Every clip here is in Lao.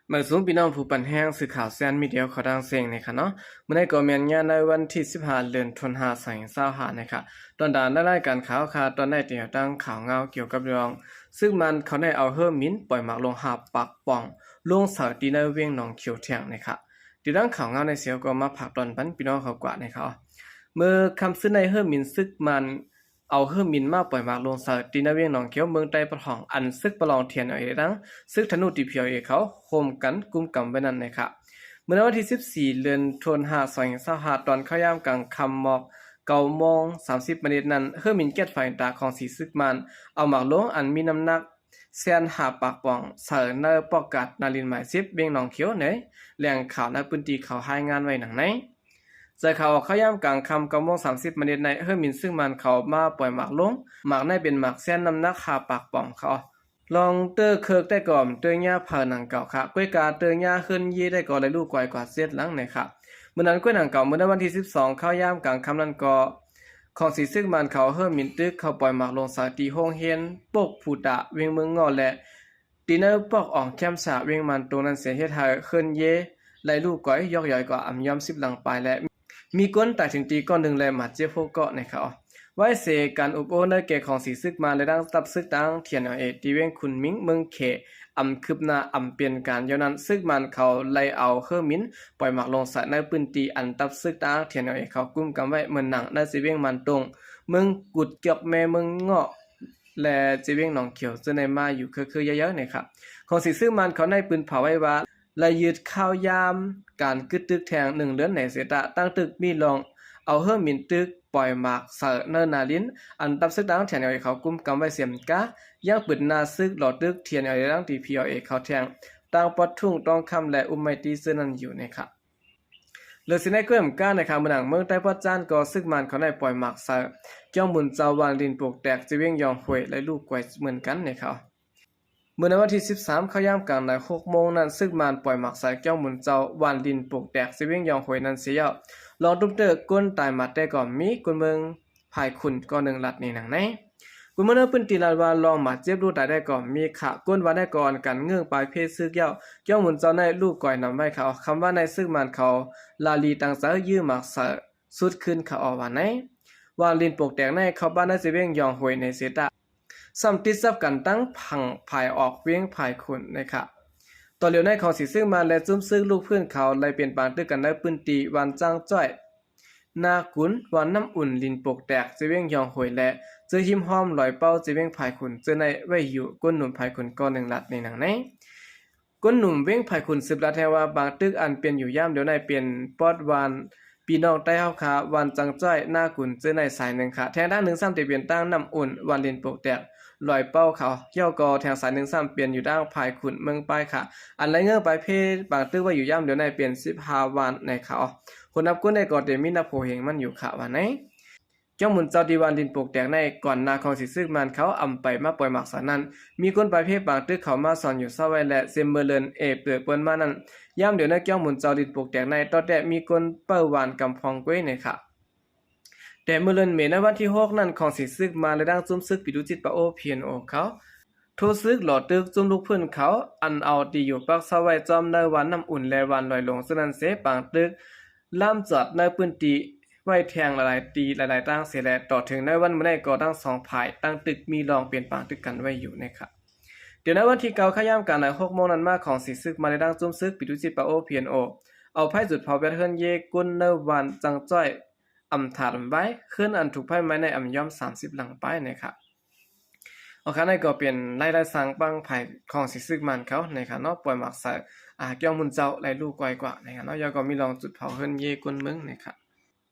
ມາສູງພີ່ນ້ອງຜູ້ປັນແຮງສື່ຂ່າວແຊນມີເດຍເຂົ້າທັງເສັງນີ້ຄ່ະເນາະ. ມື້ນີ້ກໍແມ່ນຍາມໃນວັນທີສິບຫ້າ ເດືອນ ທັນວາ ສອງພັນຊາວຫ້ານີ້ຄ່ະ. ຕອນດານລາຍການຂ່າວຄ່ະ ຕອນນີ້ເຕຍວຕັ້ງຂ່າວງາວກ່ຽວກັບເລື່ອງ ຊຶກມານເຂົາໄດ້ເອົາເຮີມິນປ່ອຍໝາກລົງຫ້າປາກປ່ອງ ລົງໃສ່ທີ່ໃນວຽງໜອງຂຽວແທງນີ້ຄ່ະ. ຕິດຕາມຂ່າວງາວໃນເສຍກໍມາຝາກຕອນປັນພີ່ນ້ອງເຂົາກວ່ານີ້ຄ່ະ. ເມື່ອຄ່ຳຊືນໃນເຮີມິນ ຊຶກມານ ເອົາເຮີມິນມາປ່ອຍໝາກລົງໃສ່ທີ່ໃນວຽງໜອງຂຽວ ເມືອງໃຕ້ປະທ້ອງ ອັນຊຶກປະລອງ TNLA ແລະ ຊຶກທະນູ DPLA ເຂົາໂຮມກັນກຸມກຳໄວ້ນັ້ນແຫຼະຄ່ະ. ເມື່ອໃນວັນທີສິບສີ່ ເດືອນ ທັນວາ ສອງພັນຊາວຫ້າ ຕອນເຂົ້າຍາມກາງຄ່ຳໝອກເກົ້າໂມງສາມສິບມານິດນັ້ນ ເຮີມິນແກັສໄຟຕາຂອງສີຊຶກມານ ເອົາໝາກລົງອັນມີນ້ຳໜັກແສນຫ້າປາກປ່ອງ ໃສ່ໃນປອກກາດນາລິນໝາຍສິບ ວຽງໜອງຂຽວ ໃນແຫຼ່ງຂ່າວໃນພື້ນທີ່ເຂົາລາຍງານໄວ້ດັ່ງໃນ. ໃນຂ່າວອອກເຂົ້າຍາມກາງຄ່ຳເກົ້າໂມງສາມສິບມານິດໃນ ເຮີມິນຊຶກມານເຂົາມາປ່ອຍໝາກລົງ. ໝາກໃນເປັນໝາກແສນນ້ຳໜັກຫ້າປາກປ່ອງຄ່ະ. ລອງເຕີເຄີກແຕ່ກໍບໍ່ເຕີຫຍ້າເຜີາໜັງເກົ່າຄ່ະ. ກ້ວຍກາເຕີຫຍ້າເຮືອນເຢແຕ່ກໍໄດ້ລູກກວາຍກວ່າເຈັດຫຼັງນີ້ຄ່ະ. ມື້ນັ້ນກ້ວຍໜັງເກົ່າ ມື້ໃນວັນທີສິບສອງ ເຂົ້າຍາມກາງຄ່ຳນັ້ນກໍ ຂອງສີຊຶກມານເຂົາເຮີມິນຕຶກເຂົ້າປ່ອຍໝາກລົງໃສ່ທີ່ໂຮງຮຽນປົກພູຕາ ວຽງເມືອງງໍ້ ແລະ ທີ່ໃນປອກອອງແຄມສາວຽງມານຕຸງນັ້ນເສຍ ເຮັດໃຫ້ເຮືອນເຢໄດ້ລູກກວາຍຢອກຢອຍກວ່າອຳຍອມສິບຫຼັງປາຍ ແລະ ມີຄົນຕາຍເຖິງຕີກ້ອນໜຶ່ງ ແລະ ບາດເຈັບຫົກເກາະນີ້ຄ່ະ. ໄວ້ເສຍການອົບໂອ້ເນີແກ່ຂອງສີຊຶກມານ ແລະ ທັງຕັບຊຶກທາງ TNLA ທີ່ວຽງຂຸນໝິງ ເມືອງເຂ ອຳຄືບໜ້າອຳເປັນການ. ຍ້ອນນັ້ນ ຊຶກມານເຂົາໄດ້ເອົາເຮີມິນປ່ອຍໝາກລົງໃສ່ໃນພື້ນທີ່ ອັນຕັບຊຶກທາງ TNLA ເຂົາກຸມກຳໄວ້ ເໝືອນໜັງໃນເຊວຽງມານຕຸງ ເມືອງກຸດ ຈອກແມ ເມືອງງໍ້ ແລະ ເຊວຽງໜອງຂຽວ ເຊິ່ງໄດ້ມາຢູ່ຄືໆເຍີ້ໆນີ້ຄ່ະ. ຂອງສີຊຶກມານເຂົາໄດ້ປືນເຜົາໄວ້ວ່າ ໄດ້ຍືດເຂົ້າຍາມການກຶດຕຶກແທງໜຶ່ງເດືອນໃນເສຍຕາ ຕັ້ງຕຶກມີລອງເອົາເຮີມິນຕຶກປ່ອຍໝາກໃສ່ເນີນາລິນ ອັນຕັບຊຶກທາງ TNLA ເຂົາກຸມກຳໄວ້ເສຍມກາ ຍັງປືນໜ້າຊຶກຫຼໍ່ຕຶກ TNLA ແລະ DPLA ເຂົາແທງ ຕັ້ງປອດທຸງ ຕ້ອງຄຳ ແລະ ອຸມໄມຕີເຊິ່ງນັ້ນຢູ່ນີ້ຄ່ະ. ເລີຍຊິໃນແຂວງການນະຄະ ເມືອງໜັງ ເມືອງໃຕ້ປອດຈານ ກໍຊຶກມານເຂົາໄດ້ປ່ອຍໝາກໃສ່ ກຽວໝຸນເຈົ້າ ວານລິນປົກແຕກ ເຊວຽງຢອງໂຫຍ ແລະ ລູກກວາຍເໝືອນກັນນີ້ຄ່ະ. ເມື່ອໃນວັນທີສິບສາມ ເຂົ້າຍາມກາງໃນຫົກໂມງນັ້ນ ຊຶກມານປ່ອຍໝາກໃສ່ ກຽວໝຸນເຈົ້າ ວານລິນປົກແຕກ ເຊວຽງຢອງໂຫຍນັ້ນເສຍແລ້ວ ລອງຕຸ້ມເຕີກ໌ ຄົນຕາຍມາແຕ່ກໍມີ ຄົນເມືອງ ພາຍຂຸນກໍໜຶ່ງລັດນີ້ໜັງໃນ. ຄົນເມືອງໃນພື້ນທີ່ລາດວ່າ ລອງມາເຈັບລູກຕາຍໄດ້ກໍມີຄ່ະ. ຄົນວ່າໄດ້ກໍອ່ອນກັນເງື່ອນປາຍເພຊຶກແລ້ວ ກຽວໝຸນເຈົ້າໃນລູກກວາຍນຳໄວ້ຄ່ະ. ຄຳວ່າໃນຊຶກມານເຂົາລາລີຕັ້ງໃຈຢື້ໝາກໃສ່ສຸດຄືນຄ່ະ ອອກວ່າໃນ. ວ່າຫຼິ້ນປົກແຕກໃນເຂົ້າບ້ານໃນເຊວຽງຢອງໂຫຍໃນເຊຕາ ສ່ຳຕິດສັບກັນຕັ້ງຝັ່ງພາຍອອກວຽງພາຍຂຸນໃນຄ່ະ. ຕໍ່ຫຼຽວໃນຂອງສີຊຶກມານ ແລະ ຈຸ້ມຊຶກລູກພື້ນເຂົາໄດ້ເປັນປາງຕຶກກັນໃນພື້ນທີ່ບ້ານຈ້າງຈ້ອຍ ນາກຸນ ວ່ານ້ຳອຸ່ນ ຫຼິ້ນປົກແຕກ ເຊວຽງຢອງໂຫຍ ແລະ ເຈີຫິມຫ້ອມລອຍເປົ້າ ເຊວຽງພາຍຂຸນ ເຈີໄດ້ໄວ້ຢູ່ ກົ້ນໜຸ່ມພາຍຂຸນກໍໜຶ່ງລັດໃນໜັງໃນ. ກົ້ນໜຸ່ມວຽງພາຍຂຸນສືບລັດແທ້ວ່າ ບາງຕຶກອັນເປັນຢູ່ຍາມດຽວໃນເປັນປອດບ້ານ ພີ່ນ້ອງໃຕ້ເຮົາຄາ ບ້ານຈ້າງຈ້ອຍ ນາກຸນ ເຈີໄດ້ສາຍໜຶ່ງຄ່ະ. ແທງດ້ານໜຶ່ງຊ້ຳທີ່ເປັນຕັ້ງນ້ຳອຸ່ນ ວ່າຫຼິ້ນປົກແຕກ ລອຍເປົ້າເຂົາ ແລ້ວກໍແທງສາຍໜຶ່ງຊ້ຳເປັນຢູ່ດ້ານພາຍຂຸນເມືອງປາຍຄ່ະ. ອັນໄດ້ເງື່ອນປາຍເພ ບາງຕຶກໄວ້ຢູ່ຍາມດຽວໃນເປັນສິບຫ້າບ້ານໃນເຂົາ. ຄົນນັບກົ້ນໃນກໍເຕັມມີນັບໂຫເຮງມັນຢູ່ຄ່ະວ່າໃນ. ກຽວໝຸນເຈົ້າທີ່ວ່າຫຼິ້ນປົກແຕກໃນ ກ່ອນໜ້າຂອງສີຊຶກມານເຂົາອຳໄປມາປ່ອຍໝາກສານັ້ນ ມີກົ້ນປາຍເພບາງຕຶກເຂົ້າມາສອນຢູ່ເຊົາໄວ້ ແລະ ເຊັມເມີເລີນເອເປີເປີ້ນມານັ້ນ ຍາມດຽວໃນກຽວໝຸນເຈົ້າຫຼິ້ນປົກແຕກໃນ ຕໍ່ແຕ່ມີກົ້ນເປົ້າຫວານກຳພອງກ້ວຍໃນຄ່ະ. ແຕ່ເມີເລີນເມໃນວັນທີຫົກນັ້ນ ຂອງສີຊຶກມານ ແລະ ດັ່ງຈຸ້ມຊຶກປີດູຈິດປາໂອ ພີເອັນໂອ ເຂົາ ໂທຊຶກຫຼໍ່ຕຶກຈຸ້ມລູກພື້ນເຂົາ ອັນເອົາທີ່ຢູ່ປັກເຊົາໄວ້ຈອມໃນບ້ານນ້ຳອຸ່ນ ແລະ ບ້ານລອຍຫຼົງ ເຊິ່ງນັ້ນເສ ບາງຕຶກ ລາມຈອດໃນພື້ນທີ່ໄວ້ແທງຫຼາຍໆທີ່ຫຼາຍໆຕ່າງເສຍແລະ ຕໍ່ເຖິງໃນວັນມື້ໃນກໍທັງສອງຝ່າຍຕັ້ງຕຶກມີລອງເປັນປາງຕຶກກັນໄວ້ຢູ່ໃນຄ່ະ. ດຽວໃນວັນທີເກົ້າ ຂະຍາມການໃນຫົກໂມງນັ້ນມາ ຂອງສີຊຶກມານ ແລະ ດັ່ງຈຸ້ມຊຶກປີດູຈິດປາໂອ ພີເອັນໂອ ເອົາໄຟຈຸດເຜົາແບດເຮືອນເຢກົ້ນໃນບ້ານຈັງຈ້ອຍ ອຳຖາດອຳໄວ້ ເຮືອນອັນຖືກໄຟໄໝ້ໃນອຳຍອມສາມສິບຫຼັງປາຍໃນຄ່ະ. ໂອເຄ ນັ້ນກໍເປັນລາຍລາຍສ້າງບັ້ງໄຟຂອງສີຊຶກມານເຂົາໃນຄ່ະເນາະ ປ່ອຍໝາກໃສ່ ອາ ກຽວໝຸນເຈົ້າ ແລະ ລູກກວາຍກວ່າໃນຄ່ະເນາະ ແລ້ວກໍມີລອງຈຸດເຜົາເຮືອນເຢກົ້ນເມືອງໃນຄ່ະ.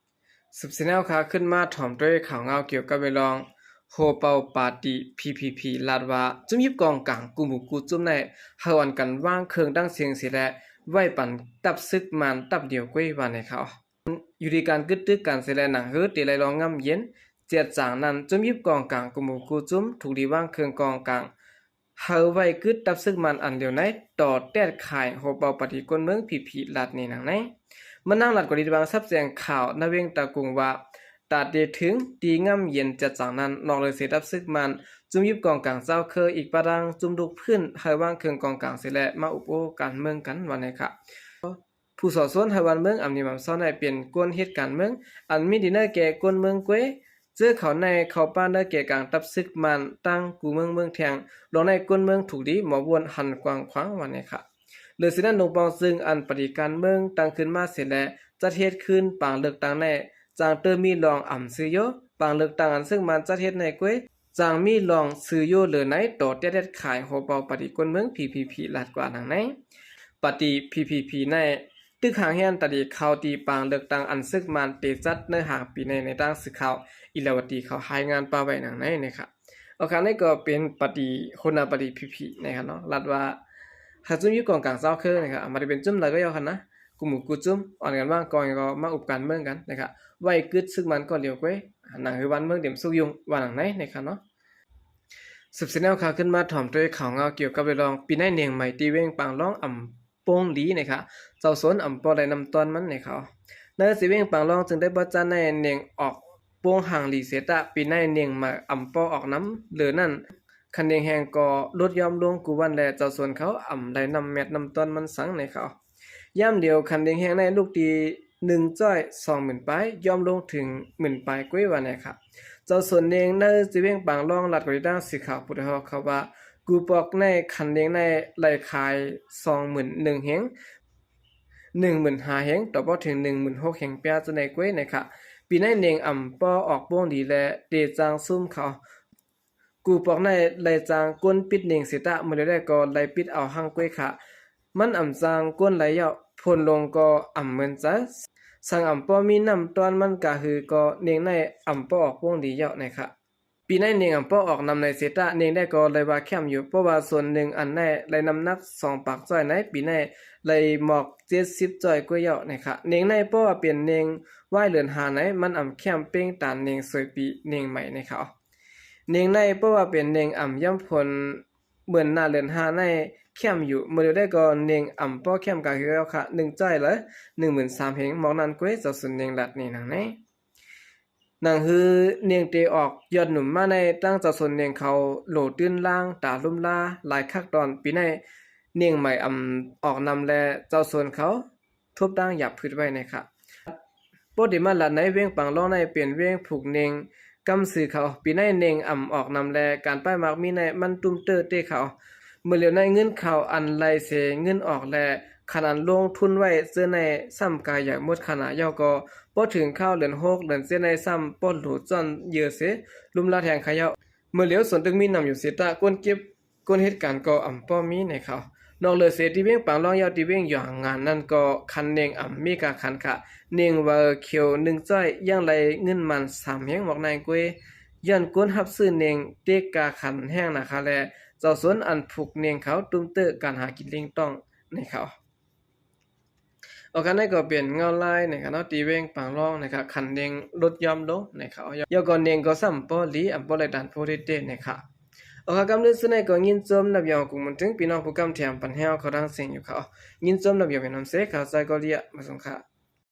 ສືບເສຍແນວຄ່ະ ຂຶ້ນມາຖອມດ້ວຍຂ່າວງາວກ່ຽວກັບເລື່ອງໂຮເປົາປາຕີ ພີພີພີ ລາດວ່າ ຈຸ້ມຢິບກອງກາງ ກູ່ໝູ່ກູ່ຈຸ້ມໃນ ເຮົາອັນກັນວາງເຄື່ອງດັງເຊງເສຍແລະ ໄວ້ປັນຕັບຊຶກມານຕັບດຽວກ້ວຍວ່າໃນຄ່ະ. ຢູ່ທີ່ການກຶດຕຶກກັນເສຍແລະ ໜັງເຮີເຕໄລລອງງາມເຢັນ ເຈຍດຈາງນັ້ນ ຈຸ້ມຢິບກອງກາງ ກູ່ໝູ່ກູ່ຈຸ້ມ ທຸກດີວາງເຄື່ອງກອງກາງ ເຮົາໄວ້ກຶດຕັບຊຶກມານອັນດຽວໃນ ຕໍ່ແຕດຂາຍໂຮເປົາປາຕີກົ້ນເມືອງ ພີພີ ລາດນີ້ໜັງໃນ. ມານາງລັດກວາລີດວັງ ສັບແຈ້ງຂ່າວ ນະເວງຕາກຸງ ວ່າ ຕາເຕເຖິງ ທີ່ງ່ຳເຢັນຈັດຈາງນັ້ນ. ນອກເລີຍເສຍ ທັບເສິກມານ ຈຸ້ມຍຶດກອງກາງເຈົ້າເຄີ ອີກປະດັງຈຸ້ມລຸກພື້ນ ໃຫ້ວາງເຄື່ອງກອງກາງເສຍ ແລະ ມາອຸປະໂອ້ການເມືອງກັນ ວ່າແນ່ຄະ. ຜູ້ສໍ້ຊົນໃຫ້ບ້ານເມືອງອຳນິມອຳຊອນ ໃຫ້ເປັນກົນເຮັດການເມືອງ ອັນມີດີເນີແກ່ຄົນເມືອງເກວຍ ເຈີເຂົາໃນເຂົ້າປ່າເນີແກ່ກາງ ທັບເສິກມານ ຕັ້ງກູ່ເມືອງເມືອງແທງ ລອງໃນຄົນເມືອງທຸກດີ ໝໍວນຫັນກວ້າງຂວາງ ວ່າແນ່ຄະ. ເລີຍເສຍນັ້ນ ລົງປອງຊຶງອັນປະຕິການເມືອງຕັ້ງຂຶ້ນມາເສຍ ແລະ ຈັດເຮັດຄືນປາງເລືອກຕັ້ງໃນ ຈັ່ງເຕີມມີລອງອຳຊື່ໂຍ ປາງເລືອກຕັ້ງອັນເສິກມານຈັດເຮັດໃນເກວຍ ຈັ່ງມີລອງຊື່ໂຍເຫຼືອໃນ ຕໍ່ແຕ່ເດັດຂາຍໂຮເປົ່າປະຕິກົນເມືອງ ພີພີພີ ລາດກວ່ານາງໃນ. ປະຕິພີພີພີໃນ ຕຶກຫາງແຮນຕາດີຂ່າວຕີປາງເລືອກຕັ້ງອັນເສິກມານເຕຈັດໃນຫາງປີໃນ ໃນຕາງສື່ຂ່າວອີລາວະຕີເຂົາຮາຍງານປະໄວ້ນາງໃນ ແນ່ຄະ. ອອກຄາວໃນກໍເປັນປະຕິ ຫົວໜ້າປະຕິພີພີ ແນ່ຄະເນາະ ລັດວ່າ ໃຫ້ຈຸ້ມຍຶດກອງກາງເຈົ້າເຄີ ແນ່ຄະ ອາ ມາໄດ້ເປັນຈຸ້ມຫຼາຍກໍເອົາຄັນນະ ກູ່ໝູ່ກູ່ຈຸ້ມ ອ່ອນກັນວາງກອງກໍມາອຸບການເມືອງກັນ ແນ່ຄະ ໄວ້ກຶດເສິກມານກໍລຽວເກວຍ ອາ ໜັງໃຫ້ບ້ານເມືອງເຕັມສຸກຍຸງ ວ່ານາງໃນ ແນ່ຄະເນາະ. ສືບສຽນແນວຂ່າວຂຶ້ນມາ ຖອມດ້ວຍຂ່າວເງົາກ່ຽວກັບເລື່ອງ ປີໃນເນັ່ງໃໝ່ ທີ່ເວັງປາງລອງອຳ ໂປ່ງຫຼີ ແນ່ຄະ ເຈົ້າສົນອຳບໍ່ໄດ້ນຳຕອນມັນ ແນ່ຄະ. ໃນເຊເວັງປາງລອງ ຈຶ່ງໄດ້ບໍ່ຈັດໃນເນັ່ງອອກໂປ່ງຫາງຫຼີເສຍຕະ ປີໃນເນັ່ງມາອຳບໍ່ອອກນຳເລີນັ້ນ ຄັນເນັ່ງແຮງກໍຫຼຸດຢ່ອມລົງກູ່ວັນ ແລະ ເຈົ້າສົນເຂົາອຳໄດ້ນຳແມັດນຳຕອນມັນສັງ ແນ່ຄະ. ຍາມດຽວ ຄັນເນັ່ງແຮງໃນລູກທີໜຶ່ງຈ້ອຍສອງໝື່ນປາຍ ຍ່ອມລົງເຖິງໝື່ນປາຍເກວຍ ວ່າແນ່ຄະ. ເຈົ້າສົນເນັ່ງໃນເຊເວັງປາງລອງ ລັດກວ່າໃນຕາງສື່ຂ່າວຜູ້ໄດ້ຮອດຂ່າວວ່າ ກູ່ປອກໃນຄັນເນັ່ງໃນໄລ່ຂາຍສອງໝື່ນໜຶ່ງເຮັງ ໜຶ່ງໝື່ນຫ້າເຮັງ ຕໍ່ບໍ່ເຖິງໜຶ່ງໝື່ນຫົກເຮັງປາຍ ຈະໃນເກວຍ ແນ່ຄະ. ປີໃນເນັ່ງອຳບໍ່ອອກໂປ່ງດີ ແລະ ເຕຈັ່ງຊຸມເຂົາ ກູ່ປອກໃນໄລ່ຈ້າງກົນປິດເນັ່ງເສຍຕະ ມື້ດຽວໄດ້ກໍໄລ່ປິດເອົາຫັ້ງເກວຍຄະ. ມັນອຳຈ້າງກົນໄລ່ເຍົາະ ຜົນລົງກໍອຳເມີນໃຈ ສັງອຳບໍ່ມີນຳຕອນມັນກະຫື ກໍເນັ່ງໃນອຳບໍ່ອອກໂປ່ງດີເຍົາະ ແນ່ຄະ. ປີໃນເນັ່ງອຳບໍ່ອອກນຳໃນເສຍຕະ ເນັ່ງໄດ້ກໍໄລ່ວ່າແຄມຢູ່ ເພາະວ່າສ່ວນໜຶ່ງອັນໃນໄລ່ນ້ຳໜັກສອງປາກຈ້ອຍໃນ ປີໃນໄລ່ໝອກເຈັດສິບຈ້ອຍກວ່າເຍົາະ ແນ່ຄະ. ເນັ່ງໃນເພາະວ່າເປັນເນັ່ງວາຍເດືອນຫ້າໃນ ມັນອຳແຄມເປັ່ງຕານເນັ່ງສວຍປີເນັ່ງໃໝ່ ແນ່ຄະ. ເນັ່ງໃນເພາະວ່າເປັນເນັ່ງອຳຢ້ຳຝົນເໝືອນໜ້າເດືອນຫ້າໃນ ແຄມຢູ່ ມື້ດຽວໄດ້ກໍເນັ່ງອຳບໍ່ແຄມກະຄືເກົ່າຄະ ໜຶ່ງຈ້ອຍລະໜຶ່ງໝື່ນສາມເຮັງ ໝອກນັ້ນເກວຍ ເຈົ້າສົນເນັ່ງລັດນີ້ນາງໃນ. ໜັງຫືເນັ່ງເຕອອກຍອດໜຸ່ມມາໃນ ຕັ້ງເຈົ້າສົນເນັ່ງເຂົາໂຫຼຕື່ນລ້າງຕາລຸ່ມລາຫຼາຍຄັກຕອນ ປີໃນເນັ່ງໃໝ່ອຳອອກນຳ ແລະ ເຈົ້າສົນເຂົາ ທົບຕັ້ງຢາບພືດໄວ້ ແນ່ຄະ. ໂປດເດມາລັດໃນເວັງປາງລອງໃນເປັນເວັງຜູກເນັ່ງກຳຊື່ເຂົາ ປີໃນເນັ່ງອຳອອກນຳ ແລະ ການປ້າຍໝາກມີໃນມັນຕຸ້ມເຕີເຕເຂົາ. ເມື່ອຫຼຽວໃນເງິນເຂົ້າອັນໄລ່ເສເງິນອອກ ແລະ ຄັນອັນລົງທຶນໄວ້ເຈີໃນຊ້ຳກາຢາກໝົດຂະໜາດເຍົາະ ກໍພໍເຖິງຄາວເດືອນຫົກເດືອນເຈັດໃນຊ້ຳປ້ອນໂຫຼຈ້ອນເຢີເສ ລຸ່ມລາແທງຂະເຍົາະ. ເມື່ອຫຼຽວສ່ວນຕຶກມີນຳຢູ່ເສຕະ ຄົນເກັບ ຄົນເຮັດການກໍອຳບໍ່ມີ ແນ່ເຂົາ. ນອກເຫຼືອເສທີ່ເວັງປາງລອງເຍົາະ ທີ່ເວັງຢາງງານນັ້ນກໍຄັນເນັ່ງອຳມີກາຂັນຂະ ເນັ່ງວາເອີຂຽວໜຶ່ງຈ້ອຍ ຍັງໄລ່ເງິນມານສາມເຮັງ ໝອກນາຍເກວຍ ຍ້ອນຄົນຮັບຊື້ເນັ່ງເຕກກາຂັນແຮງນາຄະ ແລະ ເຈົ້າສົນອັນຜູກເນັ່ງເຂົາ ຕຸ້ມເຕີການຫາກິນເລ້ງຕ້ອງ ແນ່ເຂົາ. ໂອເຄ ນັ້ນກໍເປັນເງົາລາຍ ແນ່ຄະເນາະ ທີ່ເວັງປາງລອງ ແນ່ຄະ ຄັນເນັ່ງຫຼຸດຢ່ອມລົງ ແນ່ເຂົາ ແລ້ວກໍເນັ່ງກໍຊ້ຳບໍ່ດີ ອຳບໍ່ໄດ້ຕາມໂພດເຕ ແນ່ຄະ. ໂອເຄ ກຳເລີຍສຸດໃນກໍຍິນຊົມນັບຢອງກຸງມັນເຖິງ ພີ່ນ້ອງຜູ້ກຳແຖມປັນແຮວເຂົ້າທາງເສັງຢູ່ເຂົາ ຍິນຊົມນັບຢອງເປັນນຳເສ ເຂົ້າໃຈກໍລຽ ມາສົ່ງຄ່າ.